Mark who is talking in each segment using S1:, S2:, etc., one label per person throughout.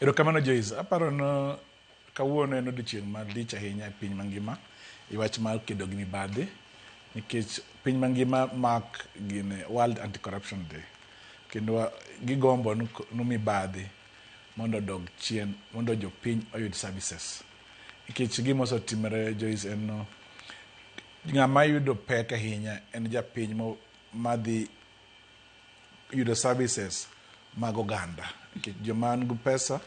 S1: Erokamano Joyce, aparo ni kawuono en odiochieng' malich ahinya e piny mangima e wach mar kedo gi mibadhi nikech piny mangima mark gine World Anti-Corruption Day kendo gigombo ni mibadhi mondo odog chien mondo jopiny oyud services nikech gima osetimore Joyce en no ng'ama yudo pek ahinya en japiny madhi yudo services mag oganda nikech joma nigi pesa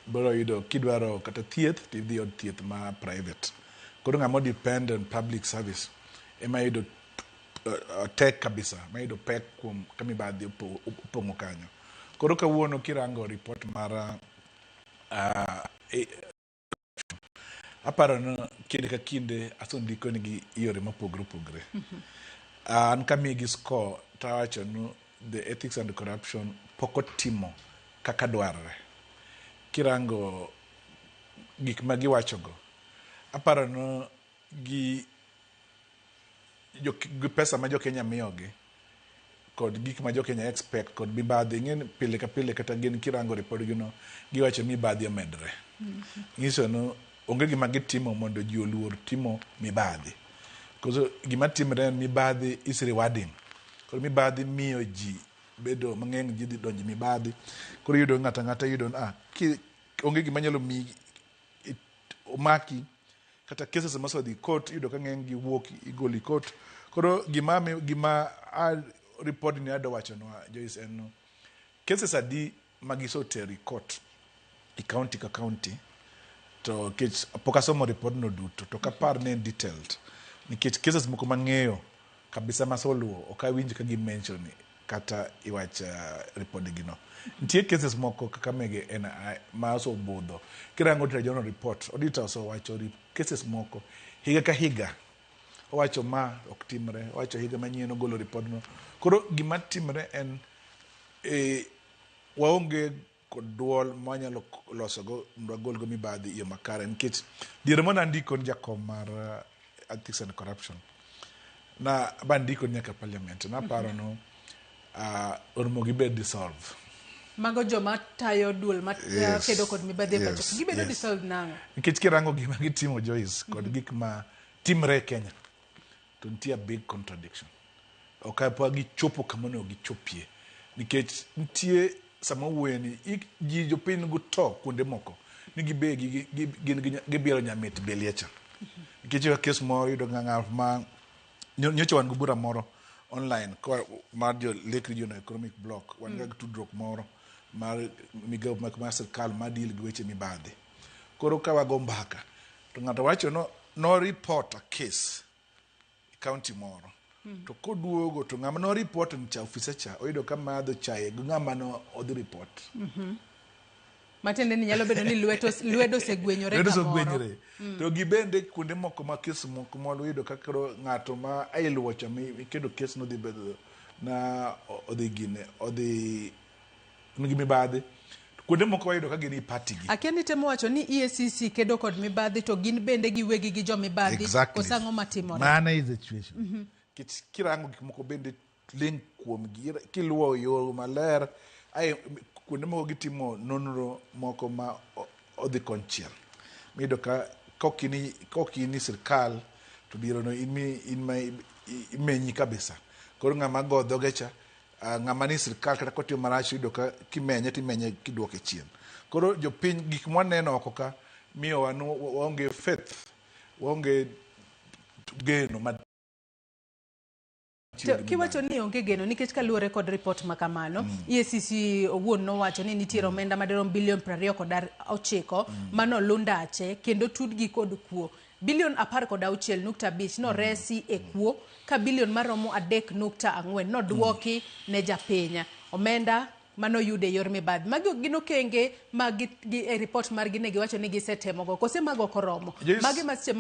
S1: biro yudo kidwaro kata thieth tidhi od thieth ma private. Koro ng'ama depend on public service ema yudo tek kabisa ma yudo pek kuom ka mibadhi opong'o kanyo. Koro kawuono kirango report mar aparo ni kinde ka kinde asendiko nigi yore mopogore opogore. An kamiyi score tawacho ni the ethics and corruption pok otimo kaka dwarre. Kirango gik ma giwachogo, aparo ni gi pesa ma jokenya miyogi kod gik ma jokenya expect kod mibadhi ing'e ni pile ka pile kata gin kirango ripod gi no giwacho ni mibadhi omedre. Nyiso ni onge gima gitimo mondo ji oluor timo mibadhi. Koso gima timre en mibadhi is rewarding. Koro mibadhi miyo ji bedo mang'eny ji dhi donjo e mibadhi. Koro iyudo ng'ato ang'ata yudo ni ah, onge gima nyalo miyi omaki kata cases mosedhi court iyudo ka ng'eny gi wuok igolo e court. Koro gima report ni adwa wachonwa Joyce en no cases adi ma gisetero e court e county ka county to nikech pok asomo report no duto to ok apar ni en detailed nikech cases moko mang'eyo kabisa masoluwo ok awinj ka gi mention kata iwach report gi no. Nitie cases moko kaka mege NI ma osebudho. Kirango Auditor General report, auditor osewacho cases moko higa ka higa. Owacho ma ok timre, owacho higa manyien ogolo report no. Koro gima timre en waonge kod duol mwanyalo losogo mondo wagol go mibadhi e yo makare nikech diere mane andiko ni jakom mar Ethics and Corruption na bandiko nyaka parliament naparo no orumo gibed dissolve.
S2: Mago joma tayo duol ma kedo kod mibadhi e pacho. Gibedo dissolved nang'o?
S1: Nikech kirango gima gitimo Joyce kod gik ma timre e Kenya to nitie a big contradiction. Ok apa gichopo kama onego gichopie nikech nitie sama wuoye ni ji jopiny go to kuonde moko ni gibe gin gibielo nyamit belie cha. Nikech ka kes moro iyudo ng'a ma nyocha wan gi bura moro online mar jo Lake Regional Economic Bloc wan gi tudruok moro mar migawo mar sirkal ma deal gi weche mibadhi. Koro ka wago mbaka to ng'ato wacho no no report a case e county moro to koduogo to ng'ama no report ni cha ofisa cha oyudo ka madho chae gi ng'ama no odhi report.
S2: Matiende ni nyalo bedo ni lwedo osegwenyore
S1: Lwedo kamoro. osegwenyore. To gi bende kuonde moko ma kes moko ma oyudo ka koro ng'ato ma iluwo cha mikedo kes no dhi bedo na odhi gine odhi nigi mibadhi. Kuonde moko wayudo ka gin i party gi.
S2: Akia ni temo wacho ni EACC kedo kod mibadhi to gin bende giwegi gi jo mibadhi.
S1: Exactly.
S2: Koso ang'o matimore?
S1: Mano is the situation. Nikech kirango gik moko bende link kuomgi kiluwo yo maler ae kuonde moko gitimo nonro moko ma odhi konchiel. Miyudo ka kok in sirkal to dierono in ma imenyi kabisa. Koro ng'ama go dhoge cha ng'ama ni sirkal kata kotimo marach iyudo ka kimenye timenye kiduoke chien. Koro jopiny gik mwaneno oko ka miyo wan waonge faith, waonge geno ma
S2: Kiwacho ni onge geno nikech kaluwore kod report ma kamano EACC owuon nowacho ni nitiere omenda madirom bilion 29 manolu ndache kendo tudgi kod kuo. Bilion 16.5 noresi e kuo ka bilion maromo 3.4 nodwoki ne japiny. Omenda manoyud e yor mibadhi. Magi ok gin okenge ma e report margi ne giwacho ni gisetemogo. Kose mago ok oromo.
S1: Yes.
S2: Magi ma seche